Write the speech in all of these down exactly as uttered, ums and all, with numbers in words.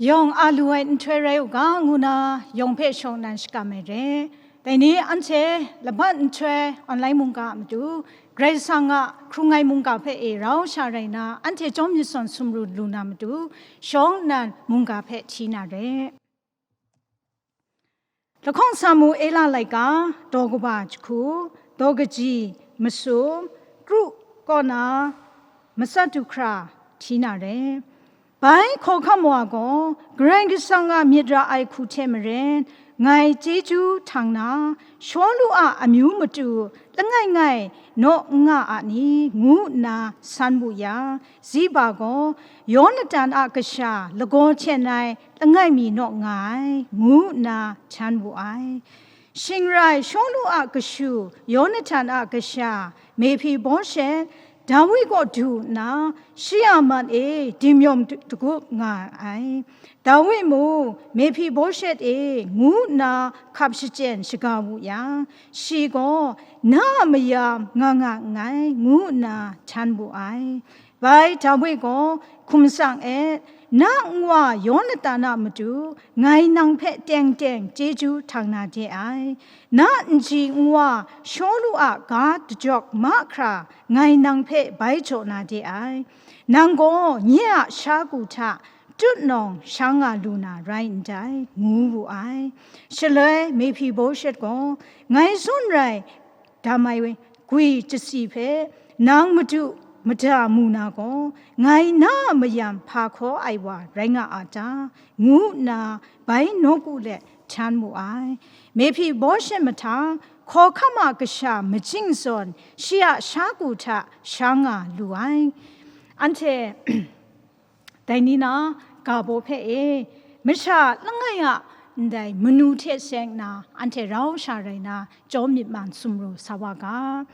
Yawng a lu ai nhtoi rai u ga, ngu na yawng hpe shawng nnan shakam ai re. Dai ni anhte laban nhtoi online mungga a matu, Karai Kasang a hkrung ai mungga hpe e rau sha rai na, anhte chyawm myit sawn sumru lu na matu, shawng nnan mungga hpe hti na re. Lahkawng Samuela laika, daw kaba jahku, daw kaji masum, kru kaw na, matsat du hkra hti na re. Bai hkawhkam wa gaw, Karai Kasang a myit ra ai hku hte maren, ngai chyeju htang na, Shawlu a amyu matu langai ngai naw n nga a ni, ngu nna san wu yang, Ziba gaw, Yonatan a kasha lagaw hten ai langai mi naw nga ai, ngu nna htan wu ai. Shing rai Shawlu a kashu Yonatan a kasha Mehpiboshet, Dawi kaw du nna, shi a man e dimyawm du-, dagup nga ai. Dawi mung, Mehpiboshet e, ngu nna hkap shachyen shaga wu yang, shi gaw, na a mayam nga nga nngai, ngu nna htan wu ai. Bai Dawi gaw hkum tsang et, na nwa Yonatan a matu ngai nang hpe teng teng chyeju htang na de ai. Na nji nwa Shawlu a ga dajawk mahkra ngai nang hpe bai jaw na de ai. Nang gaw nye a sha ku hta tutnawng sha nga lu na rai ndai, ngu wu ai. Shaloi Mehpiboshet gaw, ngai zawn rai dam ai gwi chyasi hpe nang madu mada mu na gaw, ngai na a mayam hpa hkaw ai wa rai nga a ta? Ngu nna bai nawku let htan mu ai. Mehpiboshet mahtang, hkawhkam a kasha majing zawn shi a sha ku hta sha nga lu ai. Anhte dai ni na ga baw hpe e, masha langai a ndai manu hte seng nna anhte rau sha rai na, chyawm myit man sumru sa wa ga.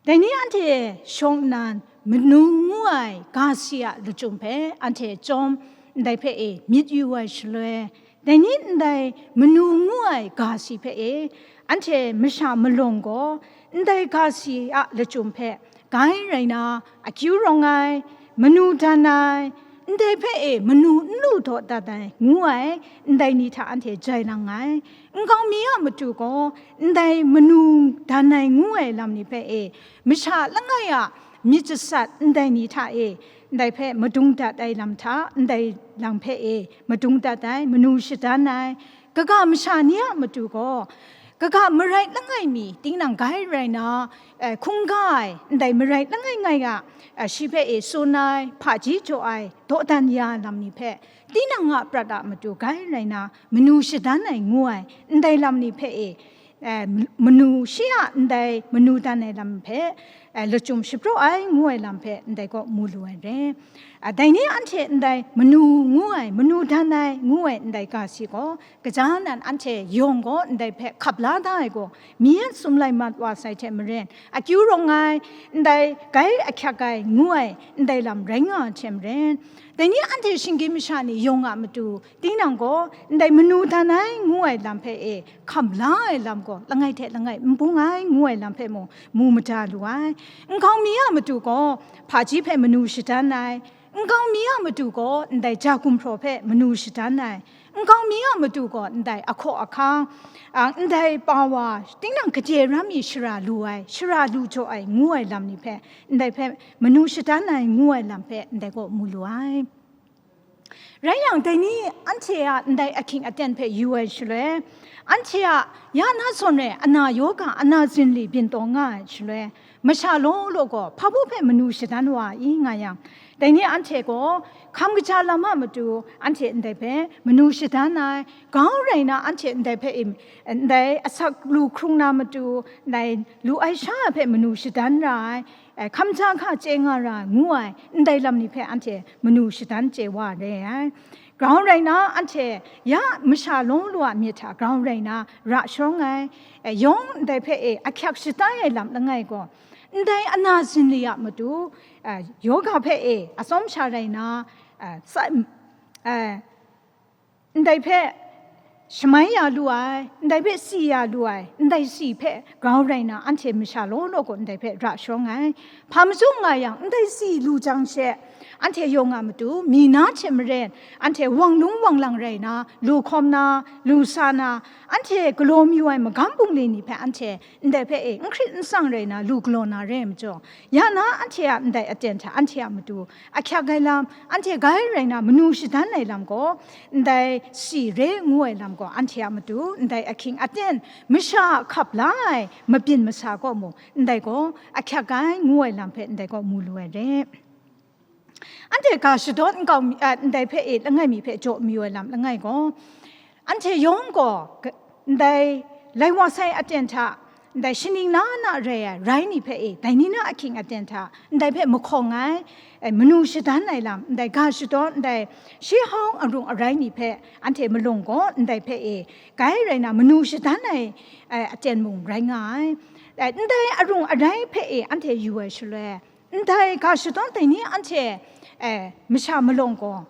Dai ni anhte shawng nnan manu ngu ai ga si a lachyum hpe anhte chyawm ndai hpe e myit yu ai shaloi, dai ni ndai manu ngu ai ga si hpe e anhte masha malawng gaw ndai ga si a lachyum hpe gai rai na, akyu rawng ai, manu dan ai, ndai hpe e manu n lu daw dat ai, ngu ai, ndai ni hta anhte jai lang ai. Nkau mi a matu gaw, ndai manu dan ai ngu ai lam ni hpe e, masha langai a myit jasat ndai ni hta e, ndai hpe madung dat ai lam hta, ndai lam hpe e, madung dat ai, manu shadan ai, kaga masha ni a matu gaw, kaga marai langai mi, tinang gai rai na, eh, hkungga ai, ndai marai langai ngai a, eh, shi hpe e tsun ai, hpaji jaw ai, dawdan ya ai lam ni hpe, tinang a prat a matu gai rai na, manu shadan ai ngu ai, ndai lam ni hpe e, eh, manu shi a ndai manu dan ai lam hpe, eh, lachyum shapraw ai ngu ai lam hpe ndai kaw mu lu ai re. Ah, dai ni anhte ndai manu ngu ai, manu dan ai ngu ai ndai ga si gaw, kaja nan anhte yawng gaw ndai hpe hkap la da ai gaw, mi a sumlai mat wa sai hte maren, akyu rawng ai, ndai gai ahkyak ai ngu ai ndai lam rai nga ai hte maren, dai ni anhte shinggyim masha ni yawng a matu, tinang gaw ndai manu dan ai ngu ai lam hpe e hkam la ai lam gaw langai hte langai n bung ai ngu ai lam hpe mung mu mada lu ai. Nkau mi a matu gaw hpaji hpe manu shadan ai, nkau mi a matu gaw ndai ja gumhpraw hpe manu shadan ai, nkau mi a matu gaw ndai ahkaw ahkang, a, ndai pa wa, tinang gade ram mi shara lu ai, shara lu jaw ai ngu ai lam ni hpe, ndai hpe manu shadan ai ngu ai lam hpe ndai gaw mu lu ai. Rai yang, dai ni anhte a ndai ahkying aten hpe yu ai shaloi, anhte a ya na zawn re ana yawga ana zinli byin taw nga ai shaloi, masha law law gaw hpa baw hpe manu shadan wa ai nga yang, dai ni anhte gaw hkam kaja lam a matu anhte ndai hpe manu shadan ai, grau rai na anhte ndai hpe im-, ndai asak lu hkrung na matu, ndai lu ai sha hpe manu shadan ra ai, eh, hkam ja hka chye nga ra ai ngu ai, ndai lam ni hpe anhte manu shadan chye wa re ai. Grau rai na, anhte ya masha law law a myit hta grau rai na ra shawng ai, eh, yawng ndai hpe e ahkyak shatai ai lam langai gaw, ndai ana zinli a matu, eh, yawga hpe e atsawm sha rai na, eh, sa-, eh, ndai hpe shamai ya lu ai, ndai hpe si ya lu ai, ndai si hpe grau rai na, anhte masha law law gaw ndai hpe ra sharawng ai. Hpa mazum nga yang, ndai si lu jang she, anhte yawng a matu, mi na hte maren, anhte wang lung wang lang rai na, lu hkawm na, lu sa na, anhte galaw mayu ai magam bungli ni hpe anhte ndai hpe e, n hkrit n tsang rai na, lu galaw na re ai majaw, ya na anhte a ndai aten hta anhte a matu ahkyak ai lam, anhte gai rai na manu shadan ai lam gaw, ndai si re ngu ai lam gaw, anhte a matu ndai ahkying aten masha a hkap la ai mabyin masa kaw mung, ndai gaw ahkyak ai ngu ai lam hpe ndai gaw mu lu ai re. Anhte ga shadawn nkau mi, a, ndai hpe e langai mi hpe jaw mayu ai lam langai gaw, anhte yawng gaw, g-, ndai lai wa sai aten hta, ndai shaning na na rai ai rai ni hpe e, dai ni na ahkying aten hta, ndai hpe mahkawng ai, e, manu shadan ai lam, ndai ga shadawn, ndai shi hawng arung arai ni hpe anhte malung gaw, ndai hpe e, gai rai na, manu shadan ai, e, aten mung rai nga ai. E, ndai arung arai hpe e, anhte yu ai shaloi, ndai ga shadawn dai ni anhte, e, masha malawng gaw,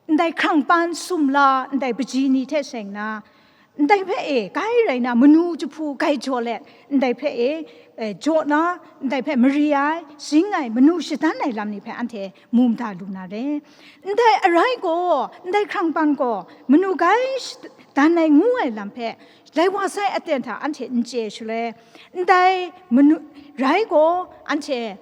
ndai hkrang pan sumla, ndai paji ni hte seng na, ndai hpe e, gai rai na, manu jahpu gai jaw let, ndai hpe e, e, jaw na, ndai hpe mari ai, zing ai, manu shadan ai lam ni hpe anhte mu mada lu na re. Ndai arai gaw, ndai hkrang pan gaw, manu gai shadan ai ngu ai lam hpe, lai wa sai aten hta anhte n chye shaloi, ndai manu, rai gaw, anhte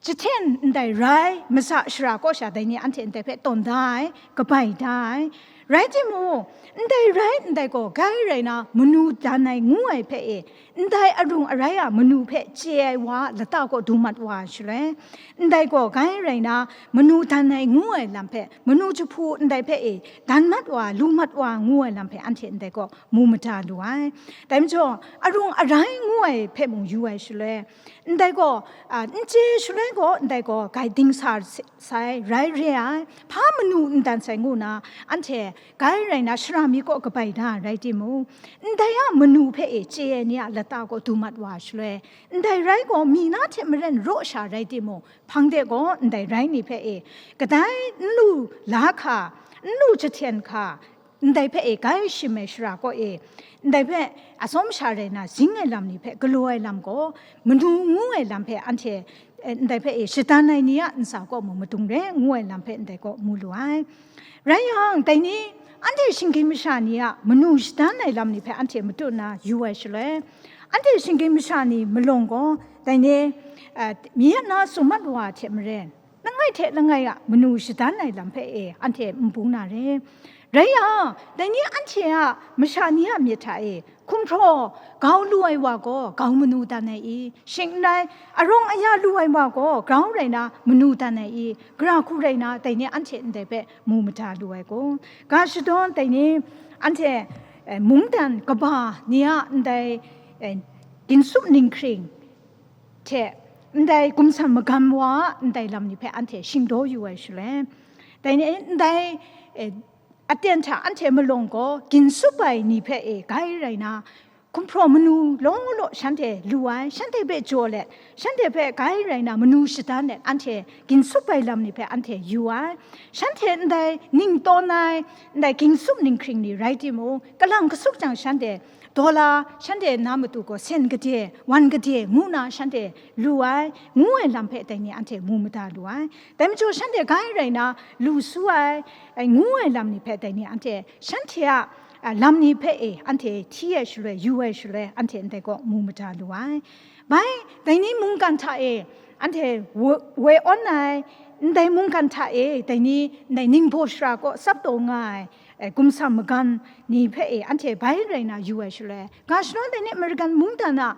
jahten ndai rai, masa shara kaw sha dai ni anhte ndai hpe tawn da ai, kabai da ai. Rai timung, ndai rai ndai gaw gai rai na, manu dan ai ngu ai hpe e, ndai arung arai a manu hpe chye ai wa lata kaw du mat wa ai shaloi, ndai gaw gai rai na, manu dan ai ngu ai lam hpe, manu jahpu ndai hpe e, dan mat wa, lu mat wa ngu ai lam hpe anhte ndai gaw mu mada lu ai. Dai majaw, arung arai ngu ai hpe mung yu ai shaloi, ndai gaw, a, n chye shaloi gaw, ndai gaw gai dingsa sai, rai re ai, hpa manu n dan sai ngu na, anhte gai rai na, shara mi kaw kabai da ai rai timung, ndai a manu hpe e chye ai ni a lata gaw du mat wa shaloi, ndai rai gaw mi na hte maren raw sha rai timung, hpang de gaw ndai rai ni hpe e, kadai n lu la hka, n lu jahten hka, ndai hpe e gai shim ai shara kaw e, ndai hpe atsawm sha rai na, zing ai lam ni hpe galaw ai lam gaw, manu ngu ai lam hpe anhte, e, ndai hpe e shadan ai ni a ntsa kaw mung madung re ngu ai lam hpe ndai kaw mu lu ai. Rai yang, dai ni, anhte shinggyim masha ni a manu shadan ai lam ni hpe anhte matut na yu ai shaloi, anhte shinggyim masha ni malawng gaw, dai ni, a, mi ya na tsun mat wa hte maren, langai hte langai a manu shadan ai lam hpe e anhte n bung na re. Rai yang, dai ni anhte a masha ni a myit hta e, hkumhpraw gau lu ai wa gaw, gau manu dan ai i, shing n rai, arawng aya lu ai wa gaw, grau rai na manu dan ai i, gara hku rai na, dai ni anhte ndai hpe mu mada lu ai kun. Ga shadawn dai ni anhte, e, mungdan kaba ni a ndai, e, ginsup ninghkring hte ndai gumsam magam wa a ndai lam ni hpe anhte shingdaw yu ai shaloi, dai ni ndai, e, aten hta anhte malawng gaw ginsup ai ni hpe e gai rai na, hkumhpraw manu law law shanhte lu ai, shanhte hpe jaw let, shanhte hpe gai rai na manu shadan let, anhte ginsup ai lam ni hpe anhte yu ai. Shanhte ndai ning tawn ai, ndai ginsup ninghkring ni rai timung, kalang kasuk jang shanhte daw la, shanhte na matu gaw sen gade, wan gade ngu na shanhte lu ai, ngu ai lam hpe dai ni anhte mu mada lu ai. Dai majaw shanhte gai rai na lu su ai, ai ngu ai lam ni hpe dai ni anhte shanhte a, a, lam ni hpe e anhte hti ai shaloi, yu ai shaloi, anhte ndai gaw mu mada lu ai. Bai, dai ni mungkan hta e, anhte woi, woi awn ai, ndai mungkan hta e, dai ni ndai ningbaw shara kaw tsap taw nga ai, e, gumsam magam ni hpe e, anhte bai rai na yu ai shaloi, ga shadawn dai ni American mungdan a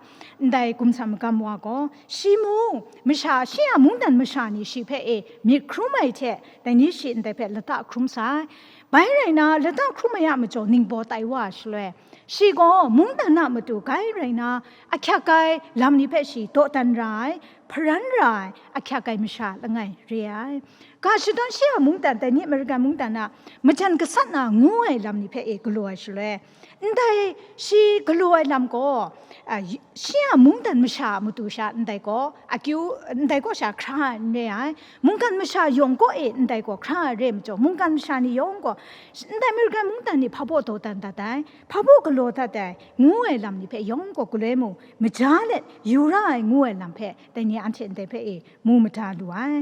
ndai gumsam magam wa gaw, shi mung, masha, shi a mungdan masha ni shi hpe e, myit hkrum ai hte, dai ni shi ndai hpe lata hkrum sai. Bai rai na, lata hkrum ai a majaw ningbaw tai wa ai shaloi, shi gaw mungdan a matu gai rai na, ahkyak ai lam ni hpe shi dawdan ra ai, hparan ra ai, ahkyak ai masha langai re ai. Ga shadawn shi a mungdan, dai ni American mungdan a majan gasat na ngu ai lam ni hpe e galaw ai shaloi, ndai shi galaw ai lam gaw, a, y-, shi a mungdan masha a matu sha ndai gaw akyu, ndai gaw sha hkra ai n re ai. Mungkan masha yawng kaw e ndai gaw hkra ai re ai majaw, mungkan masha ni yawng gaw, ndai American mungdan ni hpa baw daw dan dat ai, hpa baw galaw dat ai, ngu ai lam ni hpe yawng gaw galoi mung maja let yu ra ai ngu ai lam hpe, dai ni anhte ndai hpe e mu mada lu ai.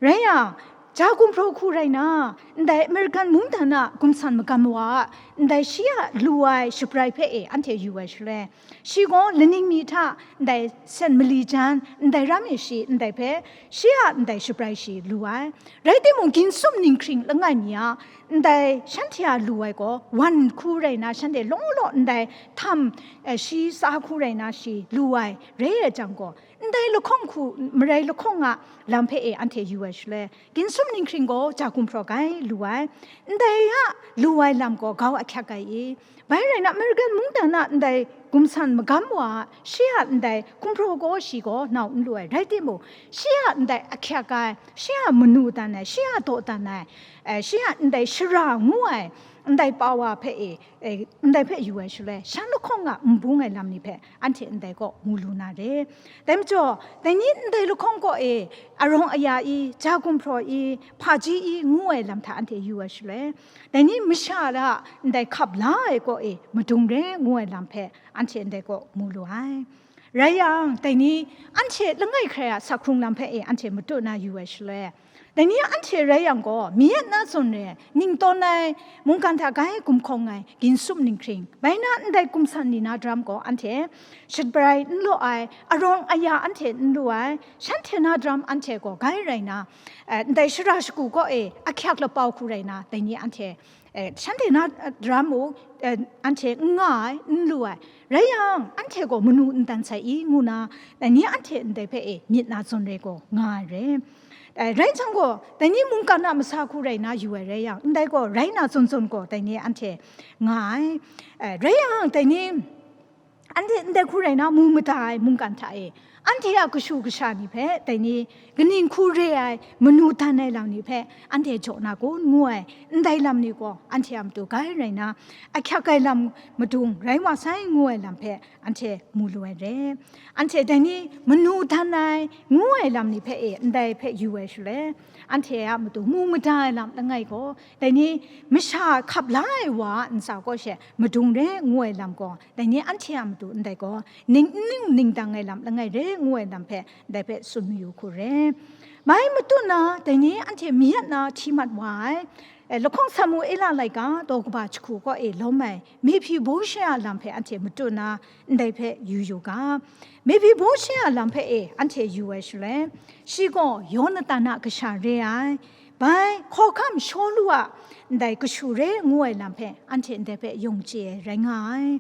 Rai yang, ja gumhpraw hku rai na, ndai American mungdan a gumsan magam wa a, ndai shi a lu ai shabrai hpe e anhte yu ai shaloi, shi gaw laning mi hta ndai sen mali jan, ndai ram e shi ndai hpe, shi a ndai shabrai shi lu ai. Rai timung, ginsup ninghkring langai mi a, ndai shanhte a lu ai gaw, wan hku rai na, shanhte law law ndai htam, eh, shi sa hku rai na shi lu ai, rai ai jang gaw, ndai lahkawng hku, marai lahkawng a lam hpe e anhte yu ai shaloi, ginsup ninghkring gaw ja gumhpraw gai lu ai, ndai a lu ai lam gaw grau ahkyak ai i? Bai rai na, American mungdan a ndai gumsan magam wa a, shi a ndai gumhpraw gaw shi gaw nau n lu ai, rai timung, shi a ndai ahkyak ai, shi a manu dan ai, shi a daw dan ai, eh, shi a ndai shara ngu ai, ndai pawa hpe e, eh, ndai hpe yu ai shaloi, shan lahkawng a n bung ai lam ni hpe anhte ndai kaw mu lu na re. Dai majaw, dai ni ndai lahkawng kaw e arawng aya i, ja gumhpraw i, hpaji i ngu ai lam hta anhte yu ai shaloi, dai ni masha la ndai hkap la ai kaw e madung re ngu ai lam hpe anhte ndai kaw mu lu ai. Rai yang, dai ni anhte langai hkrai a sakhkrung lam hpe e anhte matut na yu ai shaloi, dai ni anhte rai yang gaw, mi yet na zawn re, ningtawn ai, mungkan hta gai gumhkawng ai, ginsup ninghkring, bai na ndai gumsan ni na daram gaw anhte shabrai n law ai, arawng aya anhte n lu ai, shanhte na daram anhte gaw gai rai na, eh, ndai shara shagu kaw e ahkyak lapau hku rai na, dai ni anhte, eh, shanhte na, eh, daram mung, eh, anhte n nga ai, n lu ai. Rai yang, anhte gaw manu n dan sai i, ngu na, dai ni anhte ndai hpe e myit na zawn re gaw nga ai re. Eh, rai jang gaw, dai ni mungkan a masa hku rai na yu ai rai yang, ndai gaw rai na zawn zawn gaw, dai ni anhte nga ai. Eh, rai yang, dai ni anhte ndai hku rai na mu mada ai mungkan hta e, anhte a kashu kasha ni hpe, dai ni kaning hku re ai, manu dan ai lam ni hpe, anhte jaw na kun, ngu ai, ndai lam ni gaw, anhte a matu gai rai na, ahkyak ai lam madung rai wa sai, ngu ai lam hpe, anhte mu lu ai re. Anhte dai ni manu dan ai, ngu ai lam ni hpe e, ndai hpe yu ai shaloi, anhte a matu mu mada ai lam langai gaw, dai ni masha hkap la ai wa a ntsa kaw she madung re, ngu ai lam gaw, dai ni anhte a matu ndai gaw, ning n ning ning dang ai lam langai re, ngu ai lam hpe, ndai hpe tsun mayu hku re. Mai matut na, dai ni anhte mi yet na hti mat wa ai, eh, lahkawng Samuela laika daw kaba jahku kaw e lawm ai Mephibosheth a lam hpe anhte matut na, ndai hpe yu yu ga. Mephibosheth a lam hpe e anhte yu ai shaloi, shi gaw Yonatan a kasha re ai, bai hkawhkam Shawlu a ndai kashu re ngu ai lam hpe anhte ndai hpe yawng chye ai rai nga ai.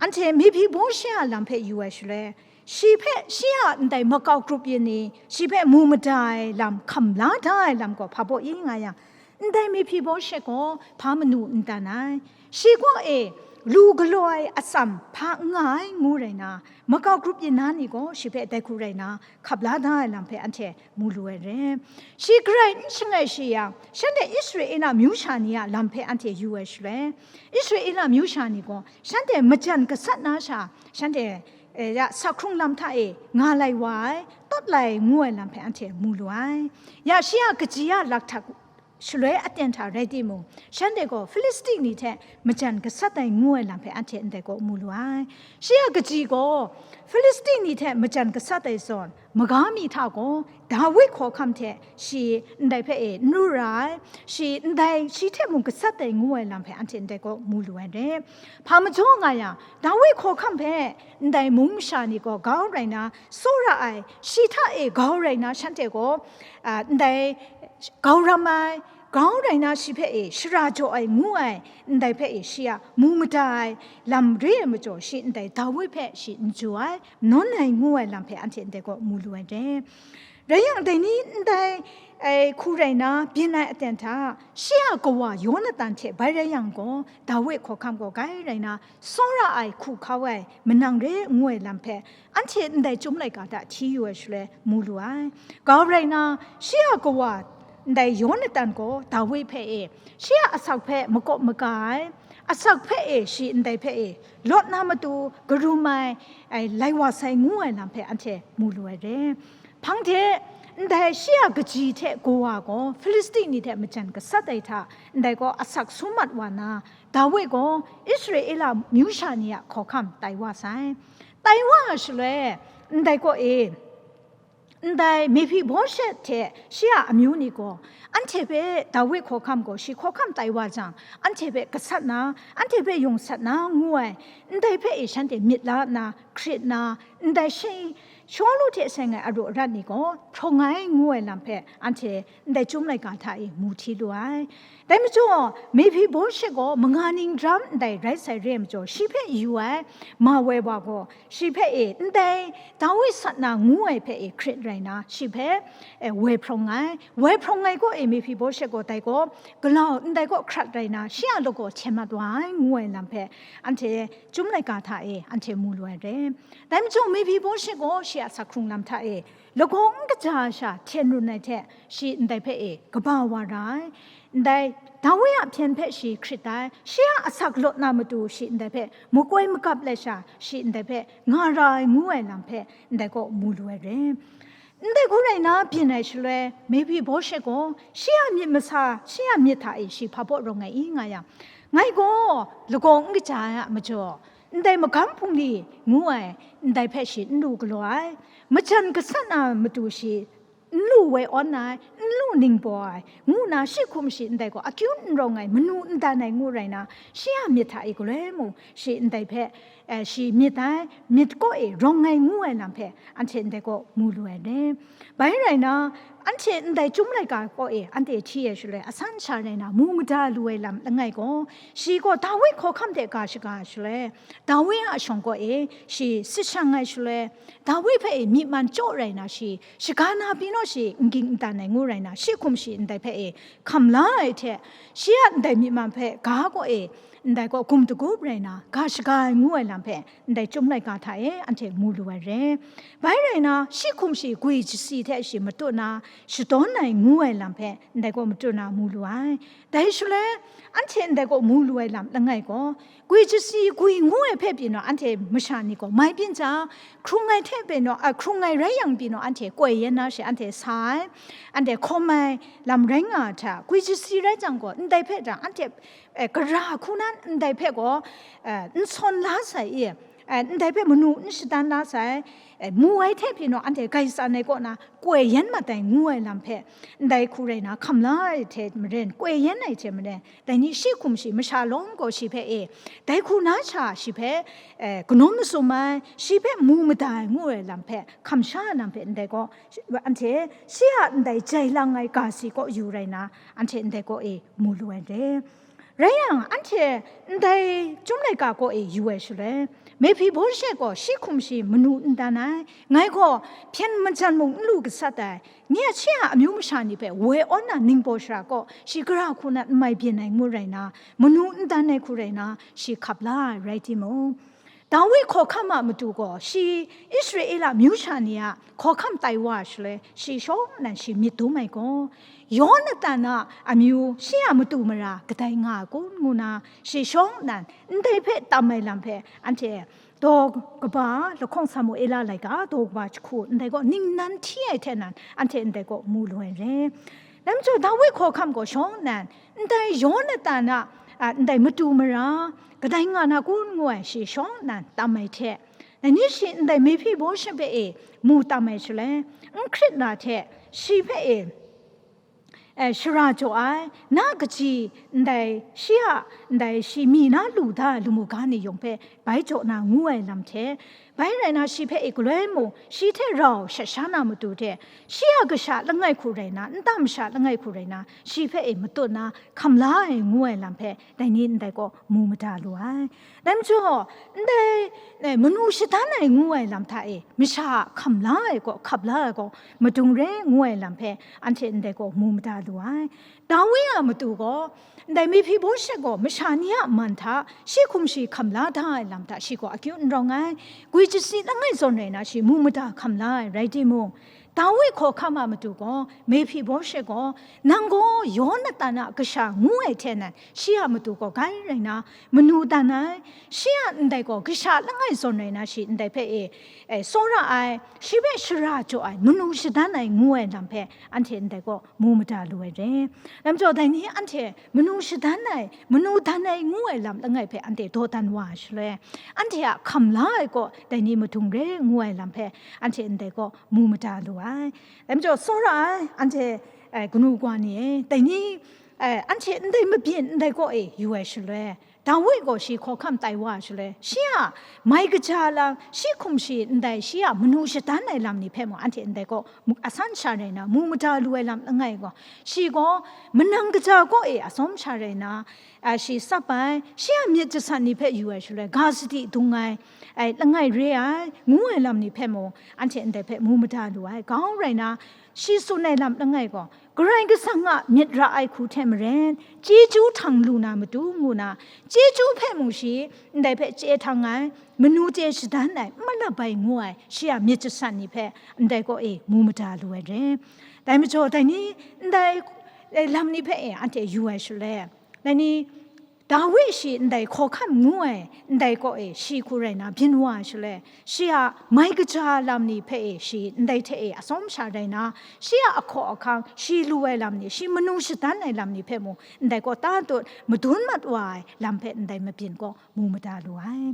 Anhte Mephibosheth a lam hpe yu ai shaloi, shi hpe, shi a ndai makau grup yin ni shi hpe mu mada ai lam, hkam la da ai lam gaw hpa baw i nga yang, ndai Mephibosheth gaw hpa manu n dan ai. Shi kaw e lu galaw ai atsam hpa n nga ai ngu rai na, makau grup yin na ni gaw shi hpe dai hku rai na, hkap la da ai lam hpe anhte mu lu ai re. Shi garai n shangai shi yang, shanhte Israela myu sha ni a lam hpe anhte yu ai shaloi, Israela myu sha ni gaw shanhte majan gasat na sha, shanhte, eh, ya, sakhkrung lam hta e nga lai wa ai, tawt lai ngu ai lam hpe anhte mu lu ai. Ya, shi a kaji a lak hta shaloi aten hta rai timung, shanhte gaw Hpilisti ni hte majan gasat ai ngu ai lam hpe anhte ndai gaw mu lu ai. Shi a kaji gaw Hpilisti ni hte majan gasat ai zawn, maga mi hta gaw Dawi hkawhkam hte shi ndai hpe e n ru ra ai, shi ndai shi hte mung gasat ai ngu ai lam hpe anhte ndai gaw mu lu ai re. Hpa majaw nga yang, Dawi hkawhkam hpe ndai mung masha ni gaw grau rai na, tsawra ai, shi hta e grau rai na, shanhte gaw, a, ndai grau ram ai, grau rai na shi hpe e shara jaw ai ngu ai, ndai hpe e shi a mu mada ai lam re ai majaw, shi ndai Dawi hpe shi n jaw ai, nawn ai ngu ai lam hpe anhte ndai gaw mu lu ai re. Rai yang, dai ni ndai, ai, hku rai na byin ai aten hta, shi a kawa Yonatan hte bai rai yang gaw, Dawi hkawhkam gaw gai rai na, tsawra ai, hku hkau ai, manang re ngu ai lam hpe, anhte ndai Chyum laika hta hti yu ai shaloi mu lu ai. Grau rai na, shi a kawa Ndai Yonatan gaw Dawi hpe e, shi a asak hpe makawp maga ai, asak hpe e shi ndai hpe e lawt na matu karum ai, ai, lai wa sai ngu ai lam hpe anhte mu lu ai re. Hpang hte, ndai shi a kaji hte gaw wa gaw Hpilisti ni hte majan gasat ai hta, ndai gaw asak sum mat wa na, Dawi gaw Israela myu sha ni a hkawhkam tai wa sai. Tai wa ai shaloi, ndai gaw e, ndai Mehpiboshet hte shi a amyu ni gaw, anhte hpe Dawi hkawhkam gaw shi hkawhkam tai wa jang, anhte hpe gasat na, anhte hpe yung sat na ngu ai, ndai hpe e shanhte myit la nna, hkrit nna, ndai shi, Shawlu hte seng ai aru arat ni gaw hprawng ai ngu ai lam hpe anhte ndai Chyum laika hta e mu hti lu ai. Dai majaw, Mehpiboshet gaw manga ning gram ndai rai sai re ai majaw, shi hpe yu ai ma woi wa gaw, shi hpe e ndai Dawi sat na ngu ai hpe e hkrit rai na, shi hpe, e, woi hprawng ai. Woi hprawng ai gaw e Mehpiboshet gaw dai gaw galau ndai gaw hkrat rai na, shi a lagaw hten mat wa ai ngu ai lam hpe anhte Chyum laika hta e anhte mu lu ai re. Dai majaw, Mehpiboshet gaw shi a asak hkrung lam hta e lagaw n kaja ai sha hten run ai hte, shi ndai hpe e kaba wa ra ai. Ndai Dawi a hpyen hpe shi hkrit ai, shi a asak lawt na matu shi ndai hpe makoi magap let sha, shi ndai hpe nga ra ai ngu ai lam hpe ndai gaw mu lu ai re. Ndai hku rai na byin ai shaloi, Mehpiboshet gaw shi a myit masa, shi a myit hta e shi hpa baw rawng ai i nga yang, ngai gaw lagaw n kaja ai a majaw, ndai magam hpung li ngu ai, ndai hpe shi n lu galaw ai, majan gasat na matu shi n lu woi awn ai, n lu ningbaw ai, ngu na shi hkum shi ndai gaw akyu n rawng ai, manu n dan ai ngu rai na, shi a myit hta e galoi mung shi ndai hpe, eh, shi myit ai, myit kaw e rawng ai ngu ai lam hpe anhte ndai gaw mu lu ai re. Bai rai na, anhte ndai Chyum laika kaw e anhte hti ai shaloi, asan sha rai na mu mada lu ai lam langai gaw, shi gaw Dawi hkawhkam hte ga shaga ai shaloi, Dawi a shawng kaw e shi sit shang ai shaloi, Dawi hpe e myi man chyaw rai na, shi shaga na pyi naw shi n ging n dan ai ngu rai na, shi hkum shi ndai hpe e hkam la ai hte, shi a ndai myi man hpe ga kaw e ndai gaw gum dagup rai na, ga shaga ai ngu ai lam hpe ndai Chyum laika hta e anhte mu lu ai re. Bai rai na, shi hkum shi gwi jasi hte shi matut na, shadawn ai ngu ai lam hpe ndai gaw matut na mu lu ai. Dai shaloi, anhte ndai gaw mu lu ai lam langai gaw, gwi jasi gwi ngu ai hpe pyi naw anhte masha ni gaw mai byin jang, hkrung ai hte pyi naw, a, hkrung ai rai yang pyi naw anhte koi yen na she anhte sa ai, anhte hkawm ai lam rai nga ai hta, gwi jasi rai jang gaw, ndai hpe jang anhte, eh, gara hku nan ndai hpe gaw, eh, n sawn la sai i, eh, ndai hpe manu n shadan la sai, eh, mu ai hte pyi naw anhte gai tsan ai kaw na koi yen mat ai ngu ai lam hpe, ndai hku rai na hkam la ai hte maren, koi yen ai hte maren, dai ni shi hkum shi masha lawm gaw shi hpe e, dai hku na sha shi hpe, eh, kanawn masum ai, shi hpe mu mada ai ngu ai lam hpe, hkam sha ai lam hpe ndai gaw, anhte shi a ndai jai lang ai ga si kaw yu rai na, anhte ndai gaw e mu lu ai re. Rai yang, anhte ndai Chyum laika kaw e yu ai shaloi, Mehpiboshet gaw shi hkum shi manu n dan ai, ngai gaw hpyen majan mung n lu gasat ai, nye a shi a amyu masha ni hpe woi awn na ningbaw shara kaw shi gara hku na n mai byin ai ngu rai na, manu n dan ai hku rai na, shi hkap la ai rai timung, Dawi hkawhkam a matu gaw shi Israela myu sha ni a hkawhkam tai wa ai shaloi, shi shawng nnan shi myit dum ai gaw, Yonatan a amyu shi a matu mara kadai nga ai kun ngu na, shi shawng nnan ndai hpe tam ai lam hpe anhte daw kaba lahkawng Samuela laika daw kaba jahku ndai gaw ningnan hti ai hte nan anhte ndai gaw mu lu ai re. Dai majaw Dawi hkawhkam gaw shawng nnan, ndai Yonatan a, a, ndai matu mara kadai nga na kun ngu ai shi shawng nnan tam ai hte, dai ni shi ndai Mehpiboshet hpe e mu tam ai shaloi, n hkrit na hte shi hpe e, eh, shara jaw ai, na kaji ndai shi a, ndai shi mi na lu da ai lamu ga ni yawng hpe bai jaw na ngu ai lam hte, bai rai na, shi hpe e galoi mung, shi hte rau shat sha na matu hte, shi a kasha langai hku rai na, nta masha langai hku rai na, shi hpe e matut na, hkam la ai ngu ai lam hpe, dai ni ndai gaw mu mada lu ai. Dai majaw, ndai, eh, manu shadan ai ngu ai lam hta e, masha a hkam la ai gaw, hkap la ai gaw, madung re ngu ai lam hpe, anhte ndai gaw mu mada lu ai. Dawi a matu gaw, ndai Mehpiboshet gaw masha ni a man hta shi hkum shi hkam la da ai lam hta shi gaw akyu n rawng ai. Gwi jasi langai zawn rai na shi mu mada hkam la ai rai timung, Dawi hkawhkam a matu gaw, Mehpibawshe gaw, nang gaw Yonatan a kasha ngu ai hte nan, shi a matu gaw grai rai na, manu dan ai, shi a ndai gaw kasha langai zawn rai na, shi ndai hpe e, e, tsawra ai, shi hpe shara jaw ai, manu shadan ai ngu ai lam hpe, anhte ndai gaw mu mada lu ai re. Lam jaw, dai ni anhte manu shadan ai, manu dan ai ngu ai lam langai hpe anhte dawdan wa ai shaloi, anhte a hkam la ai gaw dai ni madung re ngu ai lam hpe anhte ndai gaw mu mada lu ai. Lam jaw, tsawra ai, anhte, eh, kanu kawa ni e, dai ni, eh, anhte ndai mabyin ndai gaw e yu ai shaloi, Dawi gaw shi hkawhkam tai wa ai shaloi, shi a mai kaja lam, shi hkum shi ndai, shi a manu shadan ai lam ni hpe mung, anhte ndai gaw mu-, asan sha rai na, mu mada lu ai lam langai gaw, shi gaw manang kaja kaw e atsawm sha rai na, a, shi tsap ai, shi a myit jasat ni hpe yu ai shaloi, ga sadi dung ai, ai, langai re ai, ngu ai lam ni hpe mung, anhte ndai hpe mu mada lu ai. Kau rai na, shi tsun ai lam langai gaw, Karai Kasang a myit ra ai hku hte maren, chyeju htang lu na matu ngu na, chyeju hpe mung shi ndai hpe chye htang ai, manu chye shadan ai, n malap ai ngu ai, shi a myit jasat ni hpe ndai gaw e mu mada lu ai re. Dai majaw, dai ni ndai, eh, lam ni hpe e anhte yu ai shaloi, dai ni, Dawi shi ndai hkawhkam ngu ai, ndai kaw e shi hku rai na byin wa ai shaloi, shi a mai kaja lam ni hpe e shi ndai hte e atsawm sha rai na, shi a ahkaw ahkang, shi lu ai lam ni, shi manu shadan ai lam ni hpe mung, ndai kaw ta tut madun mat wa ai lam hpe ndai mabyin gaw mu mada lu ai.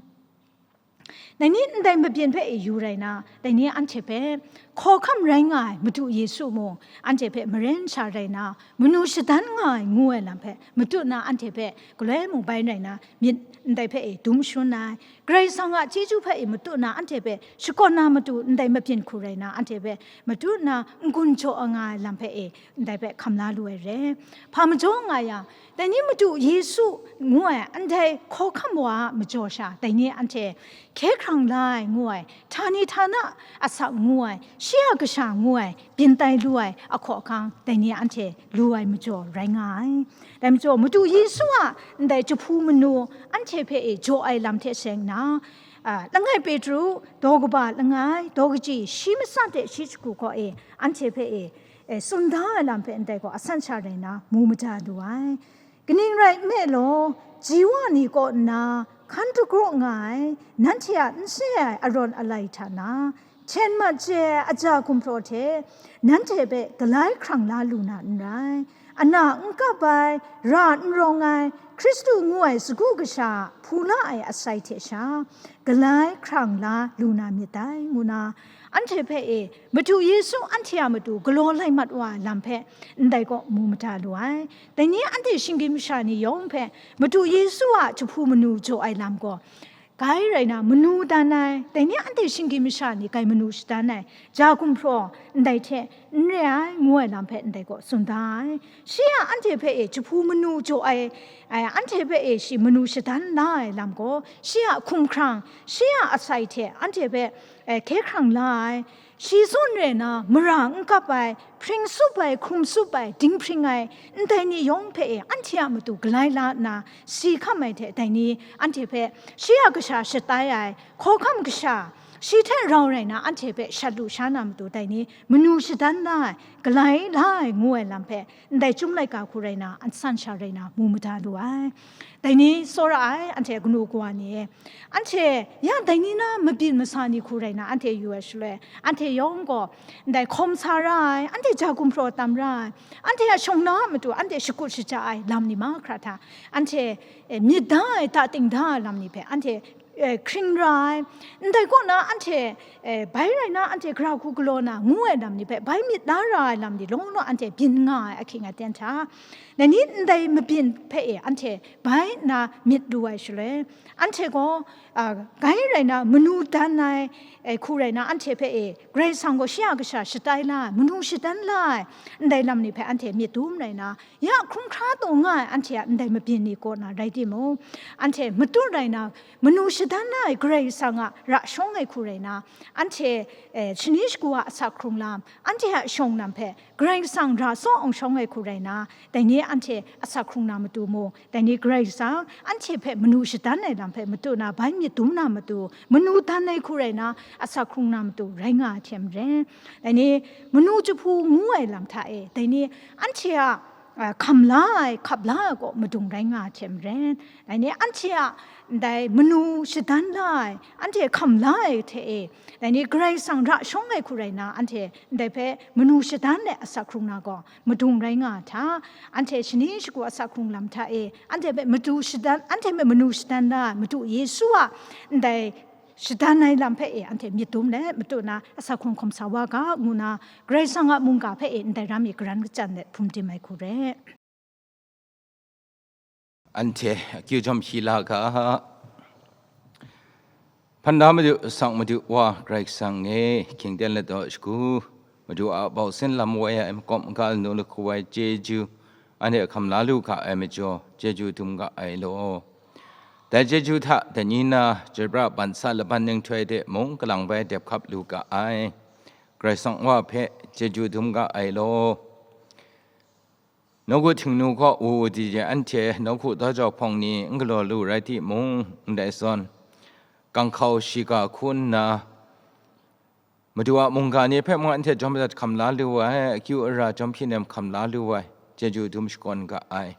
Dai ni ndai mabyin hpe e yu rai na, dai ni anhte hpe hkawhkam rai nga ai Madu Yesu mung, anhte hpe maren sha rai na, manu shadan nga ai ngu ai lam hpe matut na anhte hpe galoi mung bai rai na, myit ndai hpe e dum shun ai, Karai Kasang a chyeju hpe e matut na anhte hpe shakawn na matu ndai mabyin hku rai na, anhte hpe matut na n-gun jaw nga ai lam hpe e ndai hpe hkam la lu ai re. Hpa majaw nga yang, dai ni Madu Yesu ngu ai ndai hkawhkam wa a majaw sha, dai ni anhte hkye hkrang la ai ngu ai, htani htana asak ngu ai, shi a kasha ngu ai, byin tai lu ai ahkaw ahkang, dai ni anhte lu ai majaw rai nga ai. Dai majaw, Madu Yesu a ndai jahpu manu anhte hpe e jaw ai lam hte seng na, a, langai Petru, daw kaba langai, daw kaji shi matsan hte shi shagu kaw e, anhte hpe e, e, tsun da ai lam hpe ndai gaw asan sha rai na, mu mada lu ai. Kaning rai nme law, ji wa ni kaw nna hkan dagraw nga ai, nanhte a n se ai arawn alai hta na, hten mat chye ai aja gumhpraw hte nanhte hpe galai hkrang la lu na n rai. Ana n kap ai, ra n rawng ai, Hkristu ngu ai sagu kasha hpu la ai asai hte sha, galai hkrang la lu na myit dai, ngu na, anhte hpe e, Madu Yesu anhte a matu galaw lai mat wa ai lam hpe ndai kaw mu mada lu ai. Dai ni anhte shinggyim masha ni yawng hpe Madu Yesu a jahpu manu jaw ai lam gaw, grai rai na, manu dan ai, dai ni anhte shinggyim masha ni grai manu shadan ai, ja gumhpraw ndai hte n re ai, ngu ai lam hpe ndai gaw tsun da ai. Shi a anhte hpe e jahpu manu jaw ai, ai, anhte hpe e shi manu shadan la ai lam gaw, shi a hkumhkrang, shi a asai hte anhte hpe, e, hkye hkrang la ai. Shi zawn re na, mara n kap ai, hpring tsup ai, hkum tsup ai, dinghpring ai, ndai ni yawng hpe e anhte a matu galai la nna, si hkam ai hte dai ni anhte hpe shi a kasha shatai ai, hkawhkam kasha, shi hte rau rai na anhte hpe shat lu sha na matu dai ni manu shadan la ai, galai la ai ngu ai lam hpe ndai Chyum laika hku rai na, asan sha rai na, mu mada lu ai. Dai ni tsawra ai, anhte kanu kawa ni e, anhte ya dai ni na mabyin masa ni hku rai na, anhte yu ai shaloi, anhte yawng gaw ndai hkawm sa ra ai, anhte ja gumhpraw tam ra ai, anhte a shawng na a matu anhte shakut shaja ai lam ni mahkra hta, anhte, e, myit da ai, da ting da ai lam ni hpe anhte, e, hkring ra ai. Ndai kaw na anhte, e, bai rai na anhte gara hku galaw na ngu ai lam ni hpe bai myit la ra ai lam ni law law anhte byin nga ai ahkying aten hta, dai ni ndai mabyin hpe e anhte bai nna myit lu ai shaloi, anhte gaw, a, grai rai na, manu dan ai, e, hku rai na, anhte hpe e, Karai Kasang gaw shi a kasha shatai la ai, manu shadan la ai, ndai lam ni hpe anhte myit dum rai na, ya hkrum hkra taw nga ai anhte a ndai mabyin ni kaw na rai timung, anhte matut rai na, manu dan na ai Karai Kasang a ra shawng ai hku rai na, anhte, eh, shani shagu a asak hkrung lam, anhte a shawng lam hpe Karai Kasang ra tsaw awng shawng ai hku rai na, dai ni anhte asak hkrung na matu mung, dai ni Karai Kasang anhte hpe manu shadan ai lam hpe matu na, bai myit dum na matu, manu dan ai hku rai na, asak hkrung na matu rai nga ai hte maren, dai ni manu jahpu ngu ai lam hta e, dai ni anhte a a, hkam la ai, hkap la ai kaw madung rai nga ai hte maren, dai ni anhte a ndai manu shadan la ai, anhte hkam la ai hte e, dai ni Karai Kasang ra shawng ai hku rai na, anhte ndai hpe manu shadan ai asak hkrung na gaw madung rai nga ai hta, anhte shani shagu asak hkrung lam hta e, anhte hpe matu shadan, anhte hpe manu shadan la ai Madu Yesu a ndai shadan ai lam hpe e anhte myit dum let matu na asak hkrung hkawm sa wa ga, ngu na Karai Kasang a mungga hpe e ndai ram e karan kachyan let hpum dim ai hku re. Anhte akyu jawm hpyi la ga. Hpan da Madu, sang Madu Wa Karai Kasang e, hkying ten ladaw shagu, Madu a bau sin lam woi ai makawp maga lanu lahku ai chyeju, anhte hkam la lu ga ai majaw, chyeju dum ga ai law. Dai chyeju hta dai ni na, chyoi pra ban sa laban ninghtoi de mung kalang bai dep hkap lu ga ai. Karai Kasang Wa hpe chyeju dum ga ai law. Nawku Htingnu kaw u u di je anhte nawku daw jau hpawng ni n galaw lu rai timung, ndai zawn, ganghkau shiga hku nna, Madu a mungga ni hpe mung anhte jawm madat hkam la lu ai, akyu ara jawm hpyi nem hkam la lu ai, chyeju dum shakawn ga ai.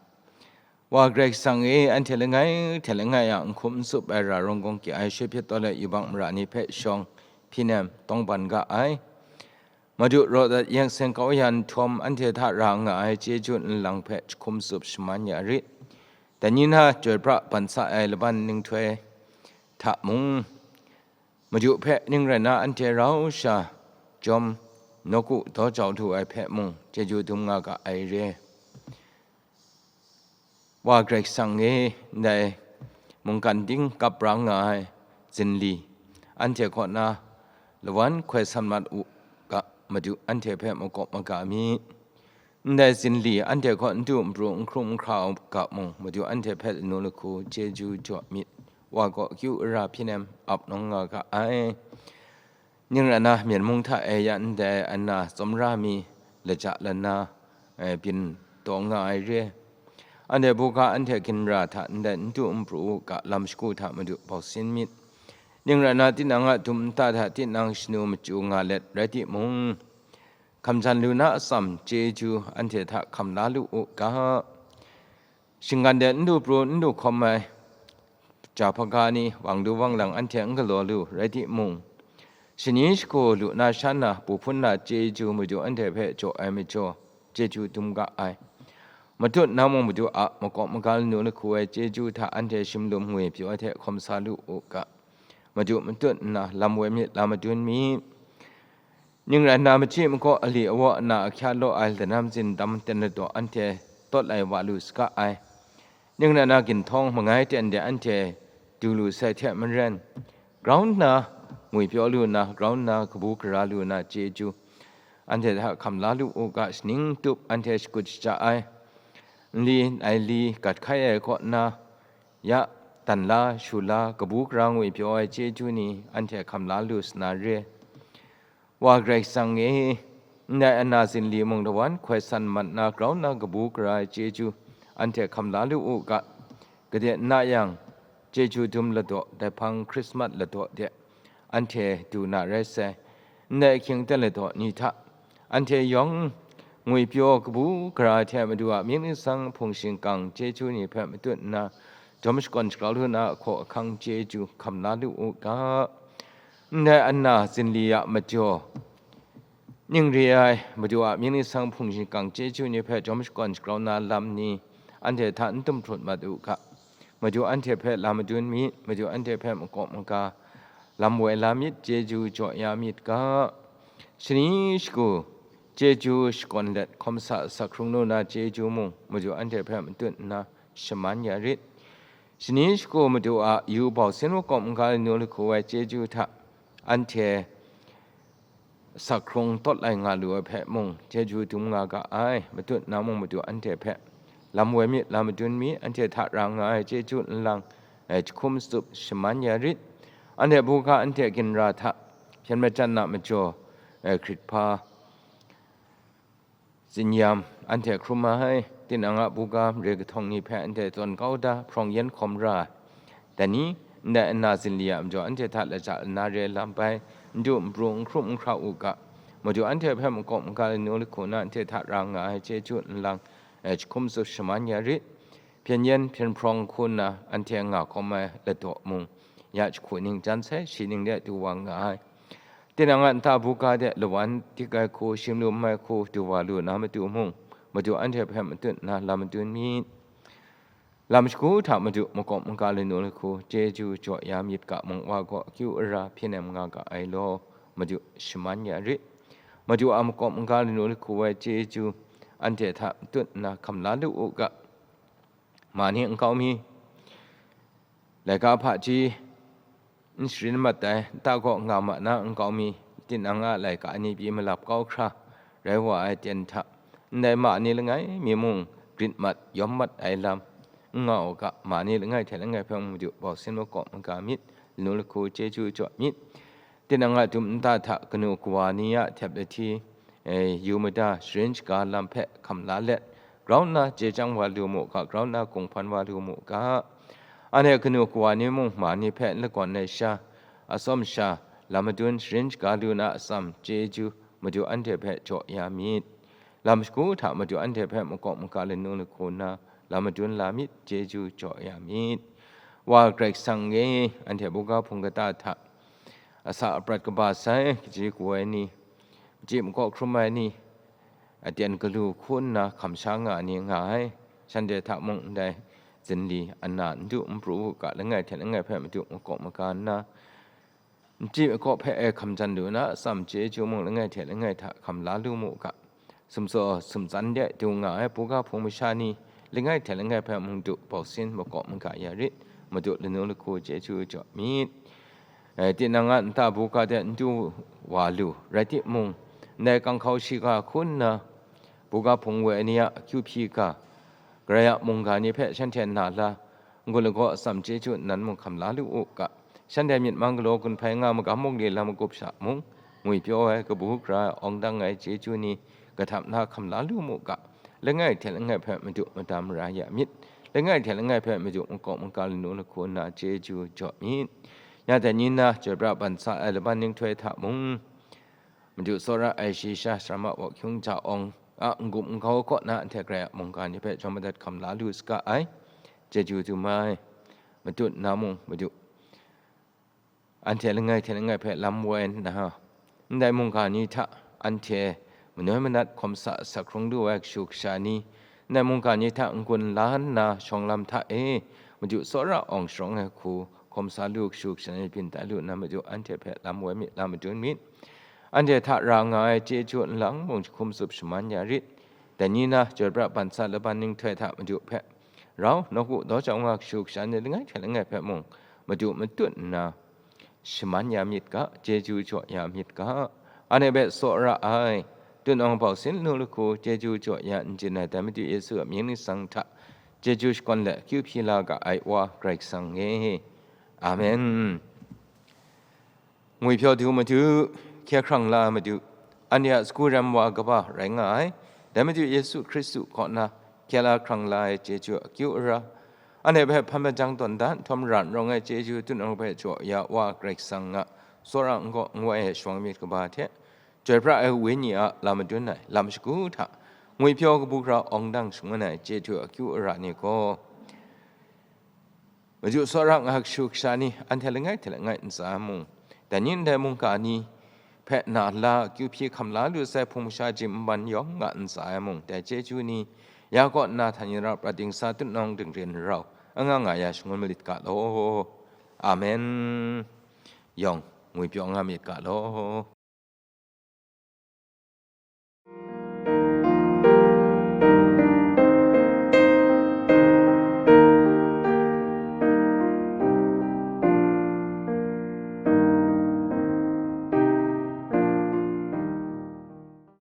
Wa Karai Kasang e, anhte langai hte langai a n hkum n tsup ai ra rawng kawng kya ai, shoi hpyit tawt ai yubak mara ni hpe shawng hpyi nem tawngban ga ai. Madu raw dat yeng seng kau ya nhtawm, anhte hta ra nga ai chyeju nlang hpe jahkum tsup shaman ya rit. Dai ni na chyoi pra ban sa ai laban ninghtoi hta mung, Madu hpe ning rai na anhte rau sha jawm nawku daw jau lu ai hpe mung, chyeju dum nga ga ai re. Wa Karai Kasang e, ndai mungkan ting kap ra nga ai zinli, anhte kaw na lawan hkoi san mat u ga, Madu anhte hpe makawp maga mi. Ndai zinli, anhte kaw n du n pru, n hkrung n hkra u ga mung, Madu anhte hpe lanu lahku chyeju jaw myit, Wa kaw akyu ara hpyi nem ap nawng nga ga ai. Ning rai na, Myen mung hta e ya ndai Anna tsawmra mi laja lana, eh, byin taw nga ai re. Anhte buga anhte ginra hta ndai n du n pru u ga lam shagu hta Madu bau sin myit. Ning rai na, tinang a dum nta hta tinang shanu machyu nga let rai timung, hkamjan lu na atsam chyeju anhte hta hkam la lu u ga. Shinggan de n du pru n du hkawm ai ja hpaga ni, wang du wang lang anhte n galaw lu rai timung, shani shagu lu na sha na, bu hpun na chyeju Madu anhte hpe jaw ai majaw, chyeju dum ga ai. Matut na mung Madu a makawp maga lanu lahku ai chyeju hta anhte shimlum ngwi pyaw ai hte hkawm sa lu u ga. Madu matut nna lam woi myit, lam madun myit. Ning rai na, machyi makaw ali awa na ahkya law ai lanam zin dam ten ladaw anhte tawt lai wa lu saga ai. Ning rai na, ginhtawng mangai ten de anhte du lu sai hte maren, grau nna ngwi pyaw lu na, grau nna kabu gara lu na chyeju anhte hta hkam la lu u ga, shaning tup anhte shakut shaja ai. Nli, nai li, gat hkai ai kaw nna, ya, dan la, shu la, kabu gara ngwi pyaw ai chyeju ni anhte hkam la lu sa na re. Wa Karai Kasang e, ndai Anna zinli mung lawan hkoi san mat na grau nna kabu gara ai chyeju anhte hkam la lu u ga, gade n na yang, chyeju dum ladaw dai hpang Hkrismat ladaw de anhte du na rai sai. Ndai ahkying ten ladaw ni hta, anhte yawng ngwi pyaw kabu gara ai hte Madu a mying ningsang hpung shingkang chyeju ni hpe matut nna, jawm shakawn shagrau lu na ahkaw ahkang chyeju hkam la lu u ga. Ndai Anna zinli a majaw, ning re ai Madu a mying ningsang hpung shingkang chyeju ni hpe jawm shakawn shagrau na lam ni anhte hta n tum hprut mat u ga. Madu anhte hpe lam madun myit, Madu anhte hpe makawp maga lam woi la myit, chyeju jaw ya myit ga. Shani shagu chyeju shakawn let hkawm sa, asak hkrung lu na chyeju mung Madu anhte hpe matut nna shaman ya rit. Shani shagu Madu a yu bau sin makawp maga lanu lahku ai chyeju hta anhte asak hkrung tawt lai nga lu ai hpe mung, chyeju dum nga ga ai. Matut na mung Madu anhte hpe lam woi myit, lam madun myit, anhte hta ra nga ai chyeju nlang e, jahkum tsup shaman ya rit. Anhte buga anhte ginra hta hpyen majan na majaw, e, hkrit hpa, tsinyam anhte hkrum ai, tinang a buga mare kahtawng ni hpe anhte tawn kau da, hprawng yen hkawm ra ai. Dai ni, ndai nna zinli a majaw anhte hta laja lana re lam bai, n du n pru n hkrum n hkra u ga. Madu anhte hpe makawp maga lanu lahku na anhte hta ra nga ai chyeju nlang, e, jahkum tsup shaman ya rit. Hpyen yen hpyen hprawng hku nna anhte nga hkawm ai ladaw mung, ya jahku ning jan sai shi ning de du wa nga ai. Tinang a nta buga de lawan dik ai hku, shim lu n mai hku du wa lu na matu mung, Madu anhte hpe matut nna lam madun myit. Lam shagu hta Madu makawp maga lanu lahku chyeju jaw ya myit ga, mung wa gaw akyu ara hpyi nem nga ga ai law, Madu shaman ya rit. Madu a makawp maga lanu lahku ai chyeju anhte hta matut nna hkam la lu u ga. Ma ni nkau mi, laika hpaji n sharin mat ai, nta gaw nga ma na nkau mi, tinang a laika ni pyi malap kau hkra rai wa ai ten hta, ndai ma ni langai mi mung grit mat, yawm mat ai lam n nga u ga, ma ni langai hte langai hpe Madu bau sin makawp maga myit, lanu lahku chyeju jaw myit. Tinang a dum nta hta kanu kawa ni a htep lahti, e, yu mada sharin shaga lam hpe hkam la let, grau nna chye chyang wa lu mu ga, grau nna kunghpan wa lu mu ga. Anhte kanu kawa ni mung ma ni hpe n lagawn ai sha, atsawm sha, lam madun sharin shaga lu na atsam chyeju Madu anhte hpe jaw ya myit. Lam shagu hta Madu anhte hpe makawp maga lanu lahku nna lam madun la myit, chyeju jaw ya myit. Wa Karai Kasang e, anhte buga hpung kata hta asa aprat kaba sai, kaji kaw ai ni, machyi makaw hkrum ai ni, aten galu hku nna hkam sha nga ai ni nga ai. Shanhte hta mung ndai zinli ana n du n pru u ga, langai hte langai hpe Madu makawp maga nna, machyi makaw hpe e hkam jan lu na atsam chyeju mung langai hte langai hta hkam la lu mu ga. Sumsaw sumtsan de du nga ai buga hpung masha ni, langai hte langai hpe Madu bau sin makawp maga ya rit, Madu lanu lahku chyeju jaw myit. E, tinang a nta buga de n du wa lu, rai timung, ndai kanghkau shiga hku nna, buga hpung woi ai ni a akyu hpyi ga, Karai a mungga ni hpe shanhte na la, n-gun lagaw atsam chyeju nnan mung hkam la lu u ga, shanhte myit mang galaw gun hpai nga magam muk li lam magup sha mung, ngwipyaw ai, kabu gara ai, awng dang ai chyeju ni, kahtap na hkam la lu mu ga, langai hte langai hpe Madu madam mara ya myit, langai hte langai hpe Madu makawp maga lanu lahku nna chyeju jaw myit. Ya dai ni na, chyoi pra ban sa ai laban ninghtoi hta mung, Madu tsawra ai shayi sha, saram a wak hkyung ja awng a n-gup n-gau kaw na, anhte Karai a mungga ni hpe jawm madat hkam la lu saga ai. Chyeju dum ai. Matut na mung Madu, anhte langai hte langai hpe lam woi nna, ndai mungga ni hta anhte manoi manat hkawm sa sak hkrung lu ai kashu kasha ni, ndai mungga ni hta n-gun la nna shawng lam hta e, Madu tsawra awng sharawng ai hku hkawm sa lu kashu kasha ni byin tai lu nna, Madu anhte hpe lam woi myit, lam madun myit. Anhte hta ra nga ai chyeju nlang mung jahkum tsup shaman ya rit. Dai ni na, chyoi pra ban sa laban ninghtoi hta Madu hpe rau, nawku daw jau nga kashu kasha ni langai hte langai hpe mung Madu matut nna, shaman ya myit ga, chyeju jaw ya myit ga. Anhte hpe tsawra ai, tunawng bau sin lanu lahku chyeju jaw ya n jin ai, dai Madu Yesu a mying ningsang hta chyeju shakawn let akyu hpyi la ga ai Wa Karai Kasang e. Amen. Ngwipyaw du Madu, hkye hkrang la Madu, anhte a sagu rem wa kaba rai nga ai, dai Madu Yesu Hkristu kaw na hkye la hkrang la ai chyeju akyu ara, anhte hpe hpan majang tawn da nhtawm, ra n rawng ai chyeju tunawng hpe jaw ya Wa Karai Kasang a tsawra n gaw n woi ai shawng myit kaba hte, chyoi pra ai Wenyi a lam madun ai lam shagu hta, ngwipyaw kabu gara awng dang shangun ai chyeju akyu ara ni gaw, Madu tsawra nga kashu kasha ni, anhte langai hte langai ntsa mung, dai ni ndai mungga ni hpe na la akyu hpyi hkam la lu sai hpung masha ji nban yawng nga ntsa ai mung, dai chyeju ni ya kaw nna htan yin ra prat dingsa tunawng dingrin rau anga nga ya shangun malit ga law. Amen. Yawng ngwipyaw nga myit ga law.